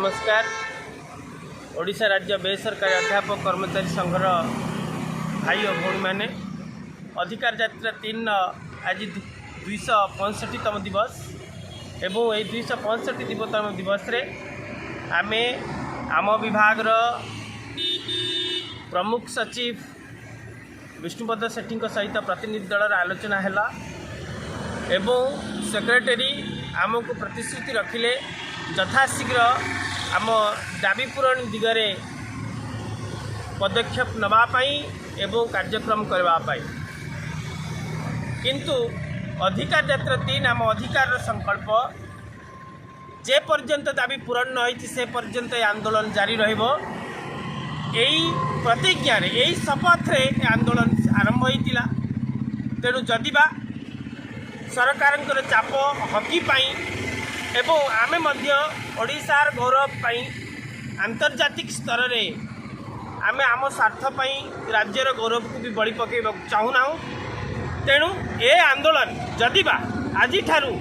ନମସ୍କାର। ଓଡ଼ିଶା ରାଜ୍ୟ ବେସରକାରୀ ଅଧ୍ୟାପକ କର୍ମଚାରୀ ସଂଘର ଭାଇ ଓ ଭଉଣୀମାନେ, ଅଧିକାର ଯାତ୍ରା 3ର ଆଜି 265ତମ ଦିବସ ଏବଂ ଏହି 265 ଦିବତମ ଦିବସରେ ଆମେ ଆମ ବିଭାଗର ପ୍ରମୁଖ ସଚିବ ବିଷ୍ଣୁପଦ ସେଠୀଙ୍କ ସହିତ ପ୍ରତିନିଧି ଦଳର ଆଲୋଚନା ହେଲା ଏବଂ ସେକ୍ରେଟେରୀ ଆମକୁ ପ୍ରତିଶ୍ରୁତି ରଖିଲେ, ଯଥାଶୀଘ୍ର ଆମ ଦାବି ପୂରଣ ଦିଗରେ ପଦକ୍ଷେପ ନେବା ପାଇଁ ଏବଂ କାର୍ଯ୍ୟକ୍ରମ କରିବା ପାଇଁ। କିନ୍ତୁ ଅଧିକାର ଯାତ୍ରା 3 ଆମ ଅଧିକାରର ସଂକଳ୍ପ। ଯେ ପର୍ଯ୍ୟନ୍ତ ଦାବି ପୂରଣ ନ ହୋଇଛି, ସେ ପର୍ଯ୍ୟନ୍ତ ଏ ଆନ୍ଦୋଳନ ଜାରି ରହିବ। ଏଇ ପ୍ରତିଜ୍ଞାରେ, ଏଇ ଶପଥରେ ଏ ଆନ୍ଦୋଳନ ଆରମ୍ଭ ହୋଇଥିଲା। ତେଣୁ ଯଦି ବା ସରକାରଙ୍କର ଚାପ ହକି ପାଇଁ ଏବଂ ଆମେ ମଧ୍ୟ ଓଡ଼ିଶାର ଗୌରବ ପାଇଁ ଆନ୍ତର୍ଜାତିକ ସ୍ତରରେ ଆମେ ଆମ ସ୍ୱାର୍ଥ ପାଇଁ ରାଜ୍ୟର ଗୌରବକୁ ବି ବଳି ପକାଇବାକୁ ଚାହୁଁନାହୁଁ। ତେଣୁ ଏ ଆନ୍ଦୋଳନ ଯଦି ବା ଆଜିଠାରୁ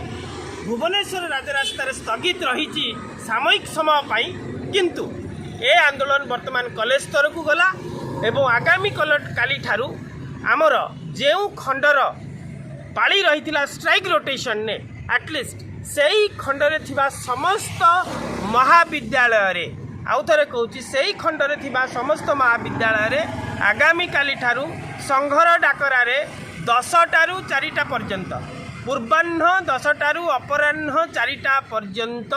ଭୁବନେଶ୍ୱର ରାଜରାସ୍ତାରେ ସ୍ଥଗିତ ରହିଛି ସାମୟିକ ସମୟ ପାଇଁ, କିନ୍ତୁ ଏ ଆନ୍ଦୋଳନ ବର୍ତ୍ତମାନ କଲେଜ ସ୍ତରକୁ ଗଲା ଏବଂ ଆଗାମୀ କାଲିଠାରୁ ଆମର ଯେଉଁ ଖଣ୍ଡର ପାଳି ରହିଥିଲା ଷ୍ଟ୍ରାଇକ୍ ରୋଟେସନରେ, ଆଟଲିଷ୍ଟ ସେଇ ଖଣ୍ଡରେ ଥିବା ସମସ୍ତ ମହାବିଦ୍ୟାଳୟରେ, ଆଉ ଥରେ କହୁଛି, ସେଇ ଖଣ୍ଡରେ ଥିବା ସମସ୍ତ ମହାବିଦ୍ୟାଳୟରେ ଆଗାମୀ କାଲିଠାରୁ ସଂଘର ଡାକରାରେ 10ଟାରୁ 4ଟା ପର୍ଯ୍ୟନ୍ତ, ପୂର୍ବାହ୍ନ 10ଟାରୁ ଅପରାହ୍ନ 4ଟା ପର୍ଯ୍ୟନ୍ତ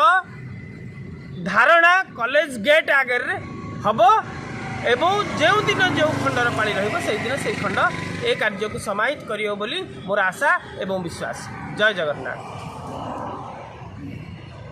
ଧାରଣା କଲେଜ ଗେଟ୍ ଆଗରେ ହେବ ଏବଂ ଯେଉଁଦିନ ଯେଉଁ ଖଣ୍ଡର ପାଳି ରହିବ, ସେଇଦିନ ସେଇ ଖଣ୍ଡ ଏ କାର୍ଯ୍ୟକୁ ସମାହିତ କରିବ ବୋଲି ମୋର ଆଶା ଏବଂ ବିଶ୍ୱାସ। ଜୟ ଜଗନ୍ନାଥ।